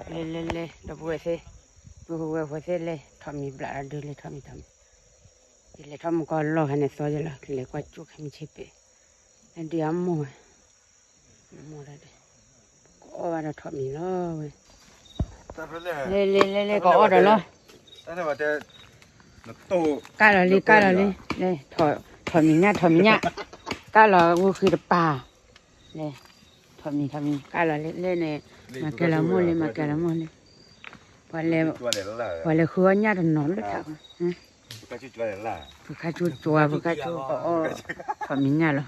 လဲၤလဲၤလဲၤ ဒီပုၢ်ဝဲၢ်သ့ၣ်, ပုၢ်ဝဲၢ်ဖိသ့ၣ်လဲၤ ထိးမံၤဘျးဒီးဒုးလဲၤထိးမံၤထိးမံၤ, ယလဲၤထီၣ်မူကီၢ်လီၢ်ခါန့ၣ်သီယလီၤ ကလဲၤကွၢ်ကၠိၣ်ခဲမုၢ်ဆ့ၣ်ပဲာ်, နဒုးအမိၢ်ဝဲ, မိၢ်ဒၣ်ဒဲး, ကအီၣ်ဘၣ်ဒီးထိးမံၤလီၤဝဲ, လဲၤလဲၤလဲၤလဲၤ ကအီၣ်ဒီးလီၤ ကၢ်လီၤလံ ကၢ်လီၤလံ, လဲၤ, ထိးမံၤညၣ် ထိးမံၤညၣ်, ကၢ်လီၤဝူဃံတပၤ, လဲၤ, ထိးမံၤ ထိးမံၤ ကၢ်လီၤလံ လဲၤန့ၣ်, မၤကဲလီၤမိၢ်လံ မၤကဲလီၤမိၢ်လံ, ပှၤလဲၤဃုအီၣ်ညၣ်တနီၤလၢထး, ဖုခါဆူကၠီ ဖုခါဆူကအီၣ်, ထိးမံၤညၣ်လီၤ,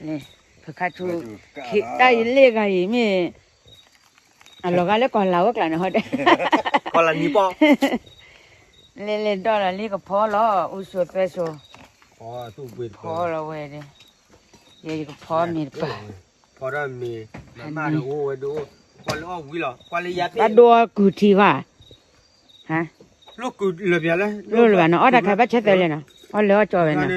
လဲၤ, ဖုခါဆူ, တၢ်ယလ့ၣ်ဂၤအံၤမ့ၢ် အလီၤဂာ်လၢကီၢ်လၤဝဲကျါန့ၣ်ဟီဒီး, ကီၢ်လၤနံၤပီၣ်, လဲၤလဲၤဒီးလီၤလံကဖီလီၤ အူစိသဲစိ, ဖီလီၤဝဲဒီး, ယဲယကဖီမ့ၤတပၤ, ဖီထီၣ်မ့ၤ, မၤဘၣ်ဒီးအိၣ်ဝဲဒၣ်, ကွၢ်လၢအီၣ်ဝံၤလီၤ ကွၢ်လၢယၤသ့ၣ်, ဘၣ်ဒိအီၣ်ကုၢ်ထံဘၣ်, လိၣ်လၢၤဘၣ်နီၤ အီၣ်တၢ်ခါဘၣ်ဆၢသၢလဲၣ်နီၤ အီၣ်လၢအီၣ်ကၠီဝဲနီၤ,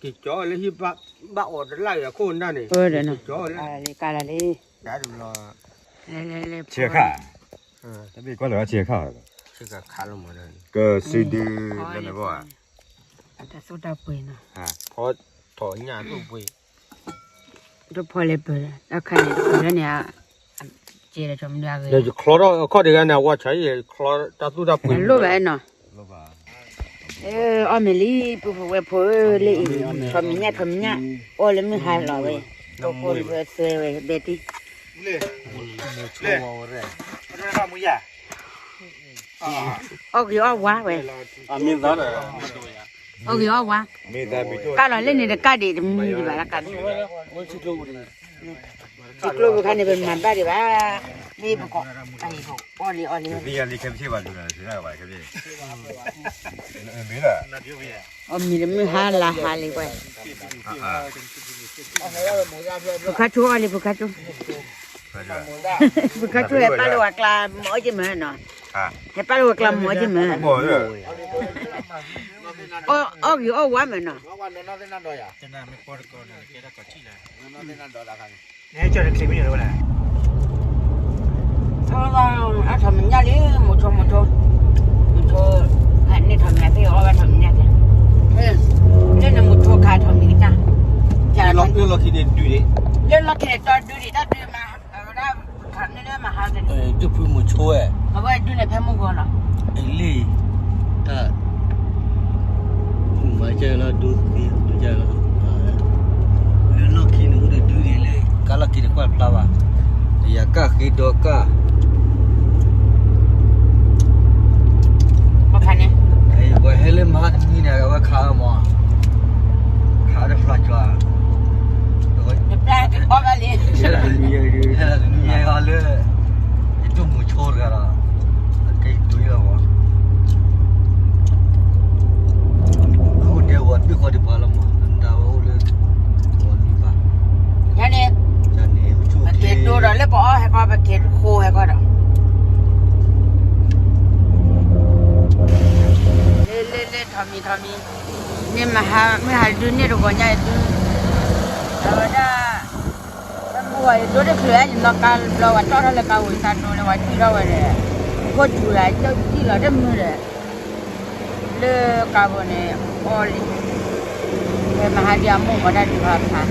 က့ၤကၠီလၢဟံၣ်, ဘၣ်အီၣ်တလၢ်အခိၣ်နၢ်န့ၣ်, ကၠီလၢ, ကၢ်လီၤလံ, လဲၤလဲၤလဲၤ, ဆဲးခါ, တဘ့ၣ်ကွၢ်လၢဆဲးခါ, ကစံးဒု, တၢ်သူၣ်တၢ်ပှ့ၤနီၤ, ဖီထီၣ်ညၣ်သူၣ်ပှ့ၤ, တဖီလဲၤပၢၢ်, တၢ်ခါန့ၣ်တပၢၢ်လၢန့ၣ်, ယချီထီၣ်အခီၣ်တဂၤန့ၣ် အဝဲဆါယချီတၢ်သူၣ်တၢ်ပှ့ၤလိၣ်ဘၣ်နီၤ, အီၣ်မ့ၤလံ ပုၢ်ဖိဝဲၢ်ဖိဧၢ, လၢအံၤ, ထိးမံၤညၣ် ထိးမံၤညၣ်, အီၣ်လၢမုၢ်ဟါလီၤဝဲ, တိၢ်ဖိလၢသွဲဝဲ ဘဲတံၢ်, အီၣ်ဂ့ၤအီၣ်ဝါဝဲ, အီၣ်ဂ့ၤအီၣ်ဝါ, ကၢ်လီၤလၢန့ၣ်တကၢ်ဒံး တမံၤဒံးဘၣ်လၢကၢ်န့ၣ်, ထံကျိပူၤခါန့ၣ် ပမၤဘၣ်ဒံးဘၣ်, မ့ၢ်ပကအီၣ်လံအီၣ်လံ, အီၣ်မ့ၤတမုၢ်ဟါလါဟါလံဝဲ, ဖုခါဆိအီၣ်လံ ဖုခါဆိ, ဖုခါဆိဟဲပာ်လၢဝဲကျါမၤအီၣ်က့ၤမၢ်နီၤ, ဟဲပာ်လၢဝဲကျါမၤအီၣ်က့ၤမၢ်, အီၣ်ဂ့ၤအီၣ်ဝါမၢ်နီၤ, အထိးမံၤညၣ်လံ မိၤဆိ မိၤဆိ, မိၤဆိ, န့ၢ်ထိးမံၤသ့ၣ်အီၣ်ဘၣ်ထိးမံၤညၣ်သ့ၣ်, လၢနမိၤဆိခါထိးမံၤကစၢ်, လၢလီၢ်ခံန့ၣ်ဒုးဒံး, လၢလီၢ်ခံန့ၣ်တီဒုးဒံး တၢ်ဒုးမၤ, ဒုးဖုမိၤဆိဝဲ, အဝဲဒုးန့ၣ်ဖဲမုၢ်ဂီၤလီၤ, လံ, တၢ် မၤကဲလီၤဒိသ့ၣ်ကဲလီၤ, လၢလီၢ်ခံန့ၣ်အိၣ်ဒီးဒုးဒံးလၢ, ကါလီၢ်ခံန့ၣ်ကွၢ်ဖျါဘၣ်, ယၤကၢ်ဃ့ဒီကၢ်, ပှၤဟဲလၢမဟါတနံၤန့ၣ် အဝဲခးအီၤမး, ခးအီၤတဖျါကၠီ, တဖျါကဘီဘၣ်လံ, ဟဲလၢတနံၤညါအံၤလၢ, ယဒိၣ်မိၤဆိတဂၤဒီး, အကဲယဒိၣ်ယလီၤမး, အအိၣ်ဒဲဝဲဘ့ၣ်ဃီဒံးပှၤလီၤမး တၢ်ဝဲအိၣ်လၢ, န့ၣ်, ပက့ၤဒိဒီးလၢပအီၣ်ဟဲကီၢ် ပက့ၤဃိဟဲကီၢ်ဒီး, လၢလၢလၢ ထိးမံၤထိးမံၤ, န့ၣ်မဟါမုၢ်ဟါဒုးန့ၢ်တဂီၤညါဒုး, အဝဲဒၣ်, ပမုၢ်ဂီၤယဒိတချုးဧါ ယနီၢ်ကါဘျီဝဲတီၣ်ထီၣ်လၢကါဝံၤသးဒိလၢဝဲစံၣ်ထီၣ်ဝဲဒီး, ခိၣ်စူၤဂၤကၠီစံၣ်လီၤတမုာ်ဒီး, လၢကါဘိန့ၣ်, အီၣ်လံ, ဖဲမဟါဒုးအမိၢ်မီၤတၢ်ဒုးဖးဖး,